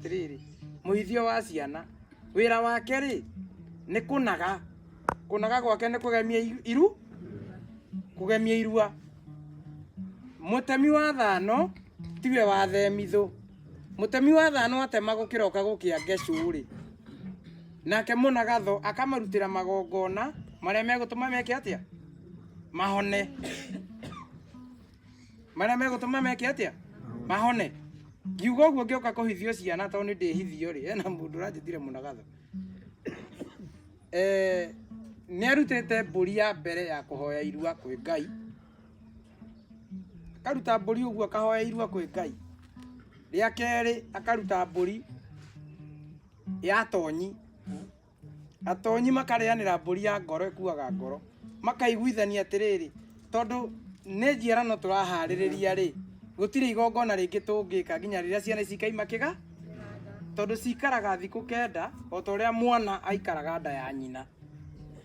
Atĩrĩrĩ, mũhithio wa ciana wĩra wake rĩ nĩ kũnaga. Kũnaga gwake nĩ kũgemia iru, kũgemia irua. Mũtemi wa thano tiwe wa themithũ. Mũtemi wa thano atema gũkĩroka gũkĩa ngecũ rĩ, nake mũnagatho akamarutĩra magongona marĩa megũtũma meke atĩa? Mahone. Marĩa megũtũma meke atĩa? Mahone. Ngiuga ũguo ngĩũka kũhithio ciana tondũ nĩ ndĩhithio rĩ, hena mũndũ ũranjĩtire mũnagatho. Eh, nĩ arutĩte mbũri ya mbere ya kũhoya irua kwĩ Ngai. Akaruta mbũri ũguo akahoya irua kwĩ Ngai. Rĩa kerĩ akaruta mbũri ya tonyi. Atonyi makarĩanĩra mbũri ya ngoro ĩkuaga ngoro. Makaiguithania atĩrĩrĩ, tondũ nĩ njiarano tũraharĩrĩria rĩ, gũtirĩ igongona rĩngĩ tũngĩka nginya rĩrĩa ciana ici ikaima kĩga, tondũ cikaraga thikũ 9 o ta ũrĩa mwana aikaraga nda ya nyina.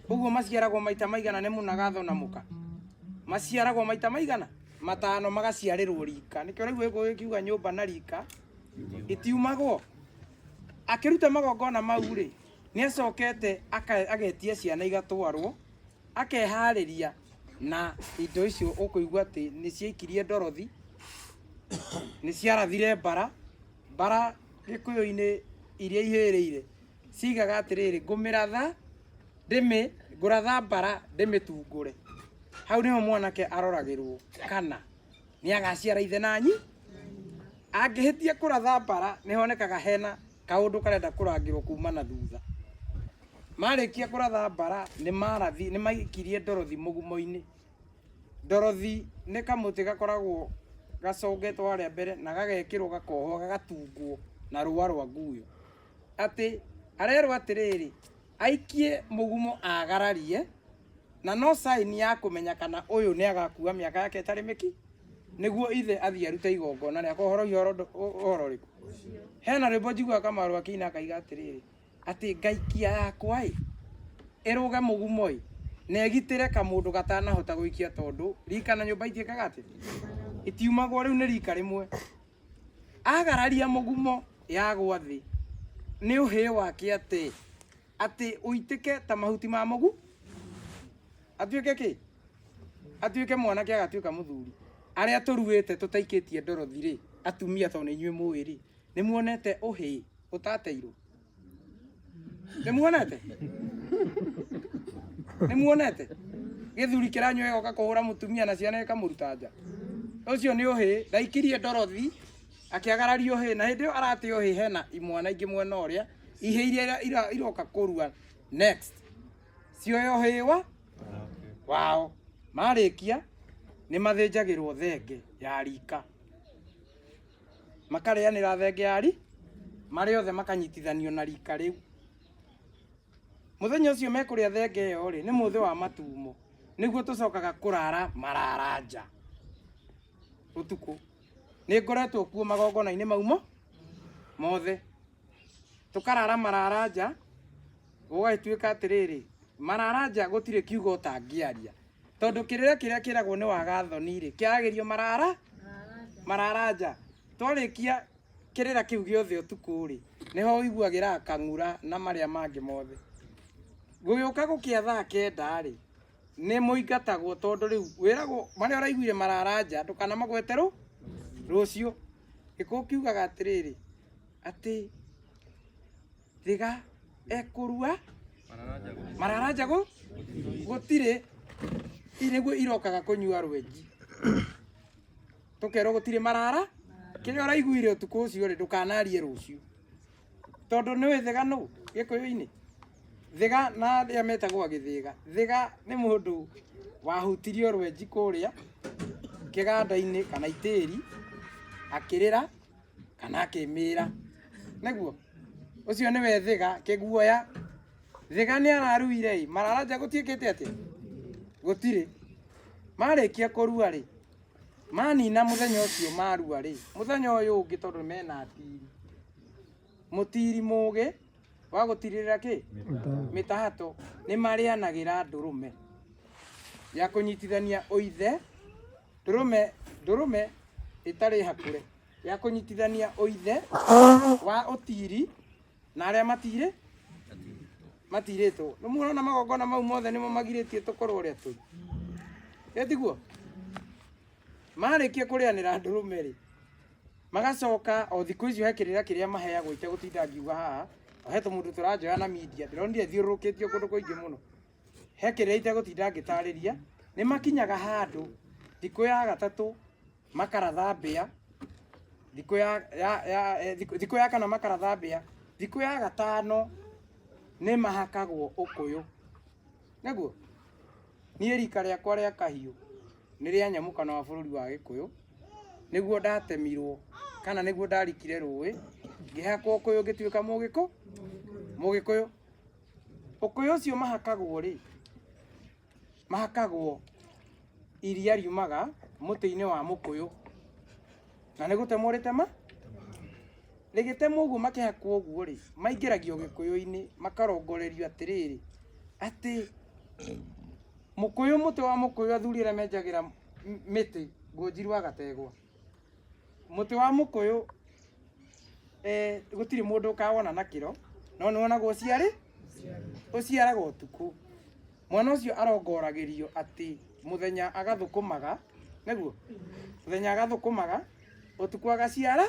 Ũguo maciaragwo maita maigana nĩ mũnagatho na mũka? Maciaragwo maita maigana? 5, magaciarĩrwo rika. Nĩkĩo ũraigua gĩkũyũ gĩkiuga nyũmba na rika itiumagwo. Akĩruta magongona mau rĩ, nĩ acokete agetia ciana igatwarwo, akeharĩria na indo icio ũkũigua atĩ nĩ ciaikirie ndorothi, nĩ ciarathire mbara. Mbara gĩkũyũ-inĩ iria ihĩrĩire cigaga atĩrĩrĩ, ngũmĩratha ndĩmĩ, ngũratha mbara ndĩmĩtungũre. Hau nĩho mwanake aroragĩrwo kana nĩ agaciara ithe na nyi. Angĩhĩtia kũratha mbara nĩ honekaga hena kaũndũ karenda kũrangĩrwo kuma na thutha. Marĩkia kũratha mbara nĩ marathi, nĩ maikirie ndorothi mũgumo-inĩ. Ndorothi nĩ kamũtĩ gakoragwo gacongetwo harĩa mbere na gagekĩrwo gakohwo gagatungwo na rũa rwa nguyo. Atĩ arerwo atĩrĩrĩ, aikie mũgumo agararie, na no sign ya kũmenya kana ũyũ nĩ agakua mĩaka yake ĩtarĩ mĩki, nĩguo ithe athiĩ arute igongona rĩa kũhorohia ũhoro ũrĩkũ. Hena rwĩmbo njiguaga Kamaru akĩina akaiga atĩrĩrĩ, atĩ ngaikia yakwa ĩ, ĩrũge mũgumo ĩ, na ĩgitĩre kamũndũ gatanahota gũikia tondũ rika na nyũmba itiĩkaga atĩ itiumagwo. Rĩu nĩ rika rĩmwe. Agararia mũgumo yagwa thĩ nĩ ũhĩĩ wake atĩ atĩ ũitĩke ta mahuti ma mũgu, atuĩke kĩ? Atuĩke mwanake agatuĩka mũthuri. Arĩa tũruĩte tũtaikĩtie ndorothi rĩ, atumia tondũ nĩ inyuĩ mũĩ rĩ, nĩ muonete ũhĩĩ ũtateirwo? Nĩ muonete? Nĩ muonete? Gĩthuri kĩranyua gĩgoka kũhũra mũtumia na ciana gĩkamũruta nja. Ũcio nĩ ũhĩĩ, ndaikirie ndorothi, akĩagararia ũhĩĩ, na hĩndĩ ĩyo arate ũhĩĩ hena imwana ingĩ mwena ũrĩa, ihĩĩ iria iroka kũrua next. Cioe ũhĩĩ wa wao. Marĩkia nĩ mathĩnjagĩrwo thenge ya rika. Makarĩanĩra thenge ya ri marĩ othe makanyitithanio na rika rĩu. Mũthenya ũcio mekũrĩa thenge ĩyo rĩ, nĩ mũthĩ wa matumo. Nĩguo tũcokaga kũrara marara nja ũtukũ. Nĩ ngoretwo kuo magongona-inĩ mau mothe. Tũkarara marara nja, gũgagĩtuĩka atĩrĩrĩ, marara nja gũtirĩ kiugo ũtangĩaria. Tondũ kĩrĩra kĩrĩa kĩragwo nĩ waga thoni rĩ, kĩaragĩrio marara marara nja. Twarĩkia kĩrĩra kĩu gĩothe ũtukũ rĩ, nĩho ũiguagĩra kang'ura na marĩa mangĩ mothe. Gũgĩũka gũkĩa thaa 9 rĩ, nĩ mũingatagwo tondũ rĩu wĩragwo marĩa ũraiguire marara nja ndũkanamagwete rũciũ. Gĩkũyũ kiugaga atĩrĩrĩ, atĩ thiga ekũrua marara nja gũtirĩ, nĩguo irokaga kũnyua rwenji. Tũkerwo gũtirĩ marara, kĩrĩa ũraiguire ũtukũ ũcio rĩ, ndũkanarie rũciũ. Tondũ nĩũĩ thiga nũ gĩkũyũ-inĩ? Thiga na arĩa metagwo agĩthĩga. Thiga nĩ mũndũ wahutirio rwenji kũrĩa kĩganda-inĩ kana itĩri, akĩrĩra kana akĩmĩra. Nĩguo? Ũcio nĩwe thiga, kĩguoya. Thiga nĩ araruire ĩ, marara nja gũtiĩkĩte atĩa? Gũtirĩ. Marĩkia kũrua rĩ, manina mũthenya ũcio marua rĩ, mũthenya ũyũ ũngĩ tondũ mena tiri. Mũtiri mũgĩ wa gũtirĩrĩra kĩ? Mĩtahato. Nĩ marĩanagĩra ndũrũme ya kũnyitithania ũithe, ndũrũme, ndũrũme ĩtarĩ hakũre. Ya kũnyitithania ũithe wa ũtiri na arĩa matirĩ matirĩtwo. Nĩ mũrona magongona mau mothe nĩmo magirĩtie tũkorwo ũrĩa tũrĩ. Ĩ tiguo? Marĩkia kũrĩanĩra ndũrũme rĩ, magacoka o thikũ icio he kĩrĩra kĩrĩa maheagwo itegũtinda ngiuga haha, o he tũmũndũ tũranjoya na media, ndĩronire thiũrũrũkĩtio kũndũ kũingĩ mũno. He kĩrĩra itegũtinda ngĩtarĩria, nĩ makinyaga handũ thikũ ya gatatũ makaratha mbĩa, thikũ ya, ya, ya, eh, thikũ, thikũ ya kana makaratha mbĩa, thikũ ya gatano nĩ mahakagwo ũkũyũ. Nĩguo? Niĩ rika rĩakwa rĩa kahiũ nĩ rĩa nyamũkano wa bũrũri wa Gĩkũyũ, nĩguo ndatemirwo kana nĩguo ndarikire rũĩ, ngĩhakwo ũkũyũ ngĩtuĩka mũgĩkũ, mũgĩkũyũ. Ũkũyũ ũcio mahakagwo rĩ, mahakagwo iria riumaga mũtĩ-inĩ wa mũkũyũ. Na nĩ gũtemwo rĩtema? Rĩgĩtemwo ũguo makĩhakwo ũguo rĩ, maingĩragio gĩkũyũ-inĩ makarongorerio atĩrĩrĩ, atĩ mũkũyũ mũtĩ wa mũkũyũ athuri arĩa menjagĩra mĩtĩ Ngũnjiri wa Gategwa. Mũtĩ wa mũkũyũ eh, gũtirĩ mũndũ ũkawona na kĩro no nĩ wonagwo ũciarĩ ũciaraga ũtukũ. Mwana ũcio arongoragĩrio atĩ mũthenya agathũkũmaga, nĩguo mũthenya agathũkũmaga ũtukũ agaciara.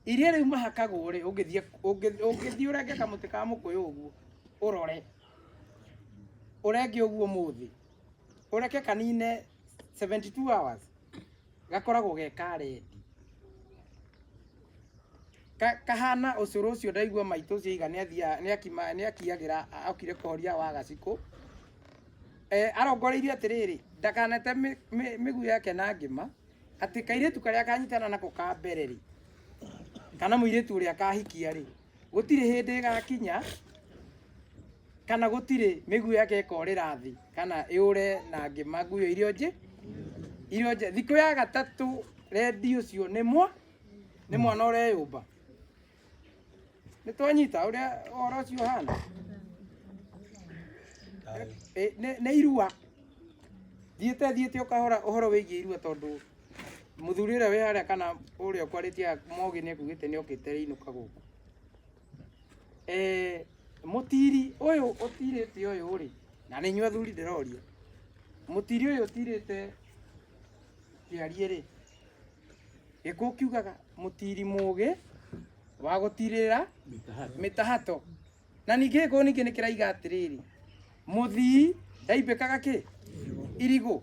Iria rĩu mahakagwo rĩ, ũngĩthiĩ ũngĩthiĩ ũrenge kamũtĩ ka mũkũyũ ũguo ũrore ũrenge ũguo ũmũthĩ ũreke kanine 72 hours gakoragwo ge ka rendi. Kahana ũcũrũ ũcio ndaigua maitũ ũcio aiga nĩ akiagĩra okire kũhoria wa gacikũ. Arongoreirie atĩrĩrĩ, ndakanate mĩguĩ yake na ngĩma, atĩ kairĩtu karĩa akanyitana nako ka mbere rĩ, kana mũirĩtu ũrĩa akahikia rĩ, gũtirĩ hĩndĩ ĩgakinya kana gũtirĩ mĩguĩ yake ĩkorĩra thĩ kana ĩũre na ngĩma nguo irio njĩ irio nje. Thikũ ya gatatũ rendi ũcio nĩ mwa nĩ mwana ũreyũmba. Nĩ twanyita ũrĩa ũhoro ũcio ũhana? Nĩ irua thiĩte thiĩte ũkahora ũhoro wĩgiĩ irua tondũ mũthuri ũrĩa wĩ harĩa kana ũrĩa ũkwarĩtie mogĩ nĩ ekugĩte nĩ okĩte rĩinũka gũkũ. Mũtiri ũyũ ũtirĩte ũyũ rĩ, na nĩ inyuĩ athuri ndĩroria, mũtiri ũyũ ũtirĩte kĩariĩ rĩ, gĩkũyũ kiugaga mũtiri mũgĩ wa gũtirĩra mĩtahato. Na ningĩ gĩkũyũ ningĩ nĩ kĩraiga atĩrĩrĩ, mũthii ndaimbĩkaga kĩ? Irigũ.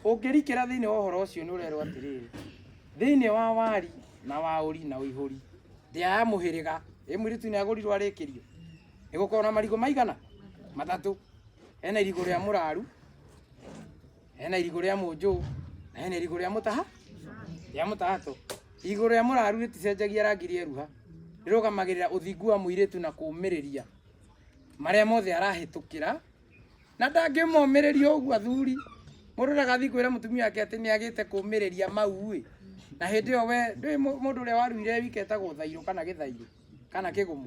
Ũngĩrikĩra thĩinĩ wa ũhoro ũcio nĩ ũrerwo atĩrĩrĩ, thĩinĩ wa wari na waũri na ũihũri, ndĩa ya mũhĩrĩga, ĩ mũirĩtu nĩ agũrirwo arĩkĩrio, nĩ gũkorwo na marigũ maigana? Matatũ. Hena irigũ rĩa mũraru, hena irigũ rĩa mũnjũ, na hena irigũ rĩa mũtaha, rĩa mũtahato. Irigũ rĩa mũraru rĩticenjagia rangi rĩeruha, rĩrũgamagĩrĩra ũthingu wa mũirĩtu na kũũmĩrĩria marĩa mothe arahĩtũkĩra na ndangĩmomĩrĩria ũguo athuri. Mũndũ ndagathiĩ kwĩra mũtumia wake atĩ nĩ agĩte kũmĩrĩria mau ĩ, na hĩndĩ ĩyo we ndũĩ mũndũ ũrĩa waruire wika etagwo thairũ kana gĩthairũ kana kĩgũmũ,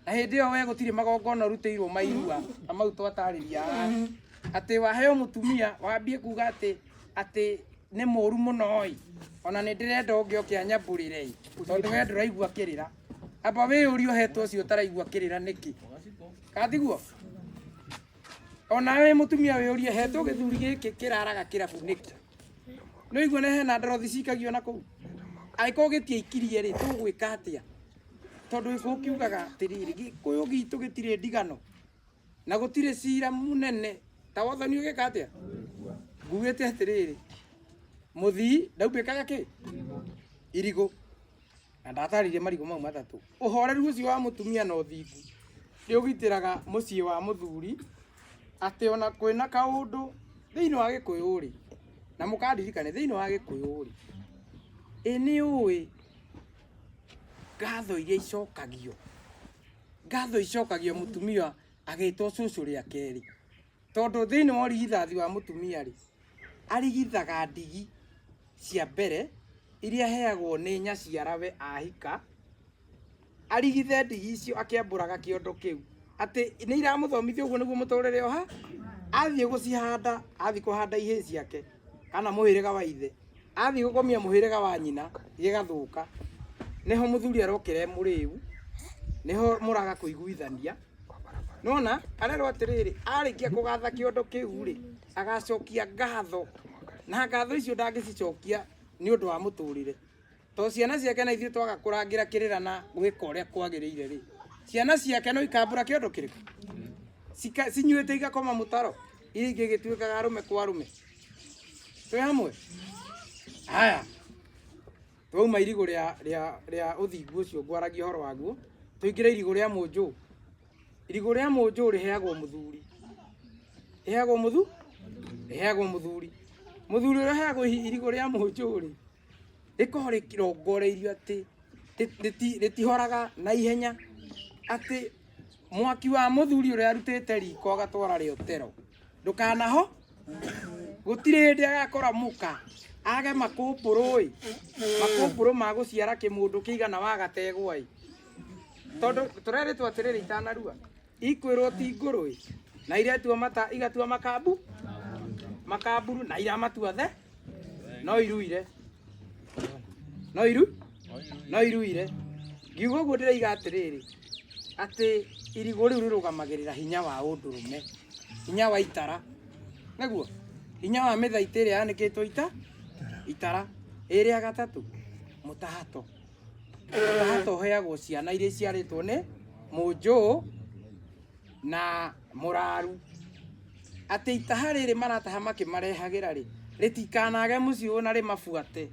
na hĩndĩ ĩyo we gũtirĩ magongona ũrutĩirwo ma irua ta mau twatarĩria haha, atĩ waheo mũtumia wambie kuga atĩ atĩ nĩ mũru mũno ĩ, ona nĩ ndĩrenda ũngĩ oke anyambũrĩre ĩ, tondũ we ndũraigua kĩrĩra. Amba wĩyũrie ũhetwo ũcio ũtaraigua kĩrĩra nĩkĩ? Kana tiguo? Ona wĩ mũtumia wĩyũrie hetwo gĩthuri gĩkĩ kĩraraga kĩrabu nĩkĩ? Nĩ ũigua nĩ hena ndorothi cikagio na kũu? Angĩkorwo gĩtiaikirie rĩ, tũgwĩka atĩa? Tondũ gĩkũyũ kiugaga atĩrĩrĩ, gĩkũyũ gitũ gĩtirĩ ndigano na gũtirĩ cira mũnene ta wathani ũgĩka atĩa? Ngugĩte atĩrĩrĩ, mũthii ndaumbĩkaga kĩ? Irigũ. Na ndatarĩirie marigũ mau matatũ. Ũhoreru ũcio wa mũtumia na ũthingu nĩ ũgitĩraga mũciĩ wa mũthuri atĩ ona kwĩna kaũndũ thĩinĩ wa gĩkũyũ rĩ, na mũkandirikane thĩinĩ wa gĩkũyũ rĩ, ĩ nĩ ũĩ ngatho iria icokagio, ngatho icokagio mũtumia agĩtwo cũcũ rĩa kerĩ. Tondũ thĩinĩ wa ũrigithathi wa mũtumia rĩ, arigithaga ndigi cia mbere iria aheagwo nĩ nyaciarawe ahika, arigithe ndigi icio akĩambũraga kĩondo kĩu, atĩ nĩ iramũthomithia ũguo nĩguo mũtũrĩre ũha, athiĩ gũcihanda, athiĩ kũhanda ihĩĩ ciake kana mũhĩrĩga wa ithe, Athiĩ gũkomia mũhĩrĩga wa nyina gĩgathũka. Nĩho mũthuri arokĩra e mũrĩu, nĩho mũraga kũiguithania. Nona arerwo atĩrĩrĩ, arĩkia kũgatha kĩondo kĩu rĩ, agacokia ngatho, na ngatho icio ndangĩcicokia nĩ ũndũ wa mũtũrĩre. To ciana ciake na ithuĩ twaga kũrangĩra kĩrĩra na gwĩka ũrĩa kwagĩrĩire rĩ, ciana ciake no ikambũra kĩondo kĩrĩkũ? Cinyuĩte igakoma mũtaro, iria ingĩ igĩtuĩkaga arũme kwa arũme. Twĩ hamwe? Haya, twauma irigũ rĩa rĩa rĩa ũthingu ũcio ngwaragia ũhoro waguo, tũingĩre irigũ rĩa mũnjũ. Irigũ rĩa mũnjũ rĩheagwo mũthuri. Rĩheagwo mũthu? Rĩheagwo mũthuri. Mũthuri ũrĩa ũheagwo irigũ rĩa mũnjũ rĩ, rĩkoragwo rĩrongoreirio atĩ rĩtihoraga na ihenya, atĩ mwaki wa mũthuri ũrĩa arutĩte riko agatwara rĩotero ndũkanaho, gũtirĩ hĩndĩ agakora mũka age makũmbũrũ ĩ, makũmbũrũ ma gũciara kĩmũndũ kĩigana wa gategwa ĩ, tondũ tũrerĩtwo atĩrĩrĩ itanarua ikwĩrwo ti ngũrũ ĩ, na iretua mata igatua makambu makamburu na iramatua the no iruire no iru no iruire. Ngiuga ũguo ndĩraiga atĩrĩrĩ, atĩ irigũ rĩu rĩrũgamagĩrĩra hinya wa ũndũrũme, hinya wa itara, nĩguo hinya wa mĩthaitĩ ĩrĩa yanĩkĩtwo ita itara. Ĩrĩa gatatũ, mũtahato. Mũtahato ũheagwo ciana iria iciarĩtwo nĩ mũnjũ na mũraru, atĩ itaha rĩrĩ marataha makĩmarehagĩra rĩ, rĩtikanage mũciĩ ũyũ na rĩmabuate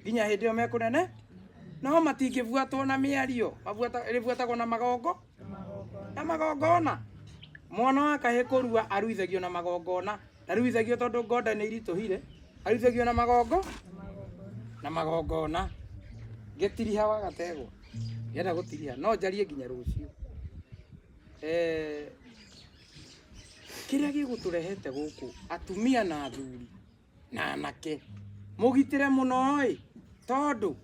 nginya hĩndĩ ĩyo mekũnene. No matingĩbuatwo na mĩario, rĩbuatagwo na magongo na magongona. Mwana wa kahĩĩ kũrua aruithagio na magongona, ndaruithagio tondũ ngonda nĩ iritũhire, aruithagio na magongo na magongona. Ngĩtiriha wa gategwa, ngĩenda gũtiriha no njarie nginya rũciũ. Kĩrĩa gĩgũtũrehete gũkũ atumia na athuri na anake, mũgitĩre mũno ĩ, tondũ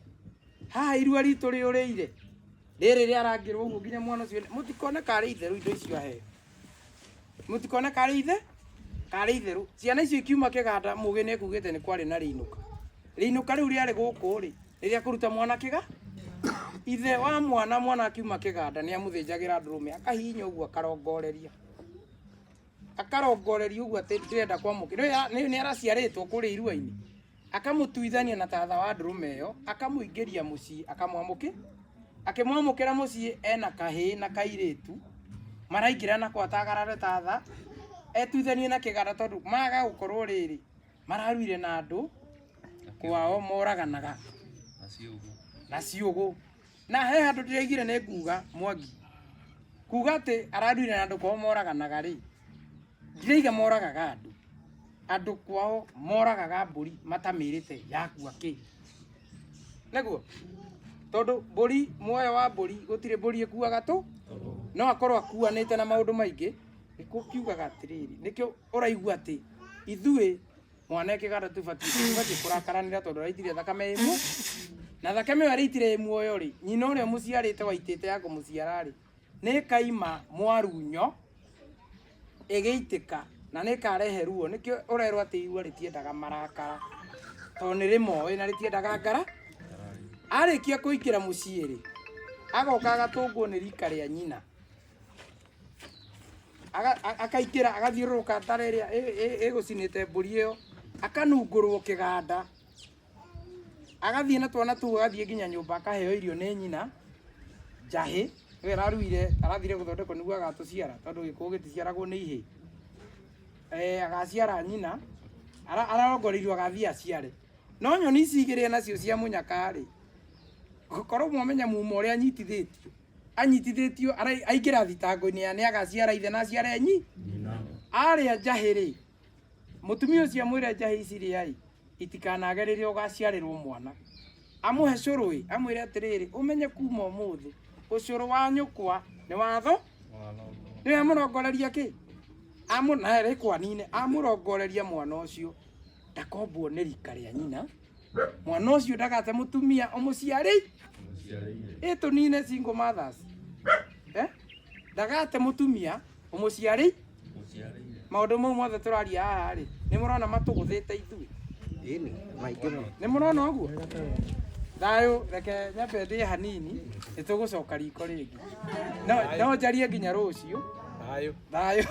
haha irua ritũ rĩũrĩire, rĩrĩ rĩarangĩrwo ũguo nginya mwana ũcio, mũtikone karĩ itherũ indo icio aheo, mũtikone karĩ ithe karĩ itherũ. Ciana icio ikiuma kĩganda mũgĩ nĩ ekugĩte nĩ kwarĩ na rĩinũka, rĩinũka rĩu rĩarĩ gũkũ rĩ, nĩ rĩa kũruta mwana kĩga ithe wa mwana, mwana akiuma kĩganda nĩ amũthĩnjagĩra ndũrũme, akahihinya ũguo akarongoreria, akarongoreria ũguo atĩ ndĩrenda kwamũkĩra, nĩ araciarĩtwo kũrĩa irua-inĩ, akamũtuithania na tatha wa ndũrũme ĩyo, akamũingĩria mũciĩ, akamwamũkĩ akĩmwamũkĩra mũciĩ ena kahĩĩ na kairĩtu, maraingĩra nako atagarare tatha, etuithanie na kĩganda tondũ maga gũkorwo rĩrĩ mararuire na andũ kwao moraganaga na ciũgũ. Na he handũ ndĩraigire nĩ nguga Mwangi kuga atĩ araruire na andũ kwao moraganaga rĩ, ndiraiga moragaga andũ, andũ kwao moragaga mbũri matamĩrĩte yakua kĩ, nĩguo tondũ mbũri, muoyo wa mbũri gũtirĩ mbũri ĩkuaga tũ, no akorwo akuanĩte na maũndũ maingĩ. Nĩkĩo kiugaga atĩrĩrĩ, nĩkĩo ũraigua atĩ ithuĩ mwana kĩganda tũbatiĩ kũrakaranĩra tondũ araitire thakame ĩmwe, na thakame ĩyo araitire ĩ muoyo rĩ, nyina ũrĩa mũciarĩte waitĩte ya kũmũciara rĩ, nĩ ĩkaima mwarunyo ĩgĩitĩka na nĩ ĩkarehe ruo. Nĩkĩo ũrerwo atĩ irua rĩtiendaga marakara tondũ nĩ rĩmoĩ na rĩtiendaga ngara. Arĩkia kũingĩra mũciĩ rĩ, agoka agatũngwo nĩ rika rĩa nyina, akaingĩra agathiũrũrũka ntara ĩrĩa ĩgũcinĩte mbũri ĩyo, akanungũrwo kĩganda, agathiĩ na twana tũu, agathiĩ nginya nyũmba akaheo irio nĩ nyina njahĩ, nĩwe araruire, arathire gũthondekwo nĩguo agatũciara tondũ gĩkũyũ gĩticiaragwo nĩ ihĩĩ. Agaciara nyina, ararongoreirio agathiĩ aciare. No nyoni ici igĩrĩ nacio cia mũnyaka rĩ, korwo mwamenya muma ũrĩa anyitithĩtio, anyitithĩtio aingĩra thitango-inĩ ya nĩ agaciara ithe na aciare nyi arĩa njahĩ rĩ, mũtumia ũcio amwĩre njahĩ ici rĩai itikanage rĩrĩa ũgaciarĩrwo mwana, amũhe cũrũ ĩ, amwĩre atĩrĩrĩ, ũmenye kuma ũmũthĩ ũcũrũ wa nyũkwa nĩ watho, nĩwe amũrongoreria kĩ na rĩkwanine, amũrongoreria mwana ũcio ndakombwo nĩ rika rĩa nyina, mwana ũcio ndagate mũtumia ũmũciarĩ ĩ tũnine single mothers, ndagate mũtumia ũmũciarĩ. Maũndũ mau mothe tũraria haha rĩ, nĩ mũrona matũgũthĩte ithuĩ. Ĩni, maingĩ mũno. Nĩ mũrona ũguo? Thayũ, reke nyambe ndĩe hanini, nĩ tũgũcoka riko rĩngĩ. No njarie nginya rũciũ. Thayũ. Thayũ.